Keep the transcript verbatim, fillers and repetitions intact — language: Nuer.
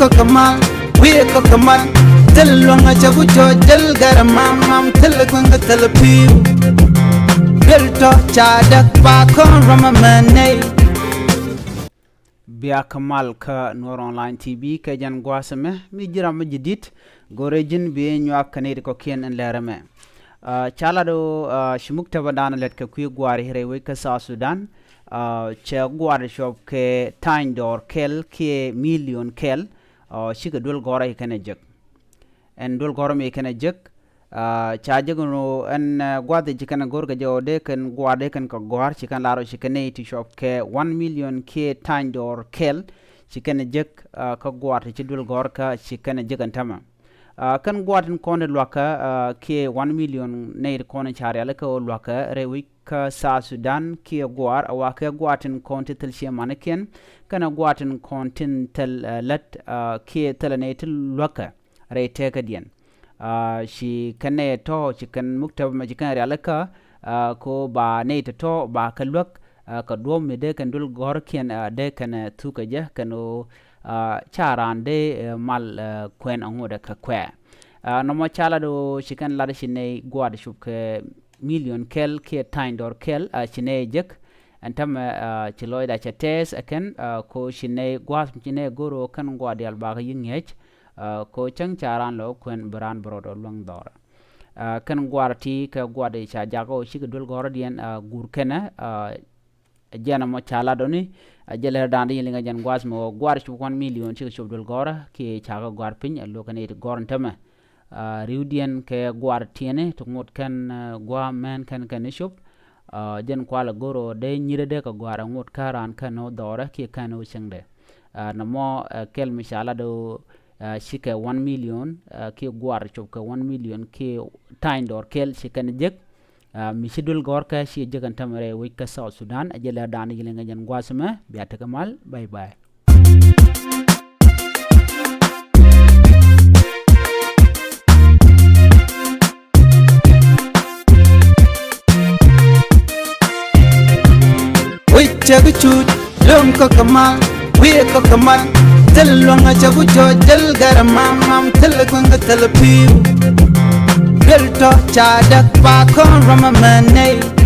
Kɔk kɛ mal, wi̱i̱ kɔk kɛ mal. Thil luäŋ a cɛ ku cɔ jäl gɛr mam mam, thil kueŋ kɛ thil pi̱i̱u. Duel tɔ ca däk ba kɔn ram ɛmɛ nɛy. Bia kɛ mal kä Nuɔr Online T V kɛ jɛn gua̱a̱th ɛmɛ, mi ji̱ ram mi ji̱ di̱t, go̱rɛ ji̱n bi nyuak kɛ nɛy ti kɔ̱kiɛn ɛn lɛr ɛmɛ. Ah, ca lat ɣöö, ah, ci muktäbädan lät kɛ kui̱ gua̱a̱r rɛy wec kä South Sudan, ah, cɛ gua̱a̱r cuɔp kɛ ta̱ny dɔɔr kɛl kiɛ million kɛl, ah, cikɛ duel gɔ̱rä ci kɛn ɛ jek. Ɛn duel gɔ̱rä mi ci kɛn ɛ jek, ah, ca jek ɛn ɣöö ɛn, ah, gua̱a̱th ci kɛn ɛ go̱r kɛ jɛ ɣöö dee kɛn gua̱a̱r dee kɛn kɛ gɔ̱a̱r ci kɛn lar ɣöö ci kɛn nɛy ti cuɔp kɛ one million kiɛ ta̱ny dɔɔr kɛl ci kɛn ɛ jek, ah, kä gua̱a̱r ti ci duel gɔ̱rä kä ci kɛn ɛ jek ɛn täämɛ. Ah, kɛn gua̱a̱r tin kɔn ti lua̱kä, ah, kiɛ one million nɛy ti kɔn ca rialikä ɣöö lua̱kä rɛy wec kä South Sudan kiɛ gua̱a̱r a wa kɛ gua̱a̱r tin kɔn ti thil ciɛ manikiɛn kɛnɛ gua̱a̱r tin kɔn tin thil, ah, lät, ah, kiɛ thilɛ nɛy ti luäkä rɛy tëkädiɛn. Ah, ci kɛn nɛy tɔ̱ ci kɛn muktäbä mɛ ci kɛn rialikä, ah, ko ba nɛy tɔ̱tɔ̱ ba kɛ luäk, ah, kɛ duɔ̱ɔ̱p mi dee kɛn duel gɔ̱rkiɛn, ah, dee kɛn, eh, thukä jɛ kɛn ɣöö, ah, ca raan dee, eh, mal, eh, kuɛn aŋot ɛ kɛ kuɛ. Ah, nɔmɔ ca lat ɣöö ci kɛn lat ci nɛy gua̱a̱r cup kɛ million kɛl kiɛ ta̱ny dɔɔr kɛl, ah, ci nɛy jek. Ɛn täämɛ, ah, ci lɔcda cɛ tɛɛth ɛ kɛn, ah, ko ci nɛy gua̱a̱th ci nɛy go̱r ɣöö kɛn gua̱a̱r diaal bakɛ yi̱ ŋi̱eec, ah, ko cäŋ ca raan lɔ kuɛn bi raan bi rɔɔdɛ luäŋ dhɔrä. Ah, kɛn gua̱a̱r ti kɛ gua̱a̱r ti ca jakä ɣöö cikɛ duel gɔ̱rdiɛn, ah, guur kɛnɛ, ah, jɛn ɛmɔ ca lat ɔ ni, ah, jɛ lɛr da̱a̱n di liŋɛ jɛn gua̱a̱th mɛ ɣöö gua̱a̱r cup one million cikɛ cup duel gɔ̱rä kiɛ ca kɛ gɔ̱a̱r piny, ah, luɔ̱kɛ nɛy ti gɔ̱r ɛn täämɛ. Ah, ri̱wdiɛn kɛ gua̱a̱r tiɛni ti ŋot kɛn, ah, gua̱a̱r mɛn kɛn kɛn ni cup. Ah, jɛn kualɛ go̱r ɣöö dee nyi̱rɛ dee kɛ gɔ̱a̱r ɛ ŋot kä raan kɛn ɣöö dhɔrä kiɛ kɛn ɣöö cäŋdɛ. Ah, nɔmɔ, ah, kɛl mi ca lat ɣöö, ah, cikɛ one million, ah, kiɛ gua̱a̱r cup kɛ one million kiɛ ta̱ny dɔɔr kɛl ci kɛn jek. Ah, mi ci duel gɔ̱rkä ci jek ɛn täämɛ rɛy wec kä South Sudan, a jɛ lɛr da̱a̱n di liŋɛ jɛn gua̱a̱th mɛ, bia tekɛ mal, bye bye. Wi̱c cɛ bi cuc, löŋ kä kɛ mal, wi̱i̱ kä kɛ mal. Thil luäŋ a cɛ ku cɔ jäl gɛr mam mam, thil kueŋ kɛ thil pi̱i̱u. Duel tɔ ca däk ba kɔn ram ɛmɛ nɛy.